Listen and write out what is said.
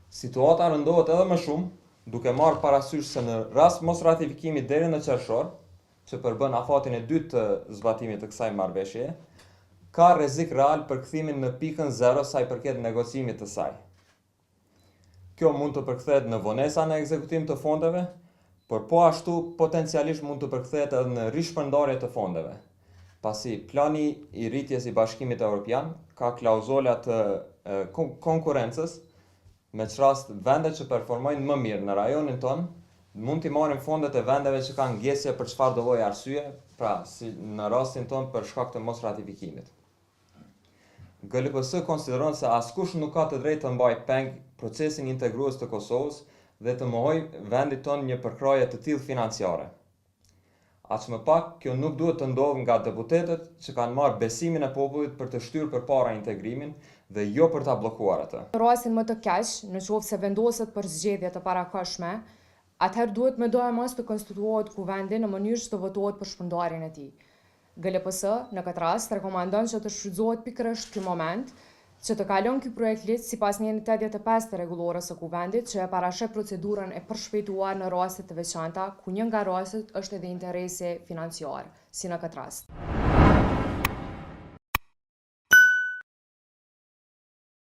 Situata rëndohet edhe më shumë, duke marrë parasysh se në rast mosratifikimi deri në qershor, që përbën afatin e dytë të zbatimit të kësaj marrëveshjeje, ka rrezik real për kthimin në pikën zero sa i përket negocimit të saj. Kjo mund të përkthehet në vonesa në ekzekutim të fondeve, por po ashtu potencialisht mund të përkthehet edhe në rishpërndarje të fondeve, pasi Plani i Rritjes i Bashkimit Evropian ka klauzola të konkurrencës, me ç'rast vendet që performojnë më mirë në rajonin tonë mund t'i marrin fondet e vendeve që kanë ngecje për çfarëdo lloj arsye, pra si në rastin tonë për shkak të mosratifikimit. GLPS konsideron se askush nuk ka të drejtë të mbajë peng procesin integrues të Kosovës dhe të mohojë vendit tonë një përkrahje të tillë financiare. Aq më pak, kjo nuk duhet të ndodhë nga deputetët që kanë marrë besimin e popullit për të shtyrë përpara integrimin dhe jo për ta bllokuar atë. Në rastin më të keq, në qoftë se vendoset për zgjedhje të parakohshme, atëherë duhet medoemos të konstituohet Kuvendi në mënyrë që të votohet për shpërndarjen e tij. GLPS, në këtë rast, rekomandon që të shfrytëzohet pikërisht ky moment, që të kalon ky projektligj sipas nenit 85 të Rregullores së Kuvendit që e parasheh procedurën e përshpejtuar në raste të veçanta, ku një nga rastet është edhe interesi financiar, si në këtë rast.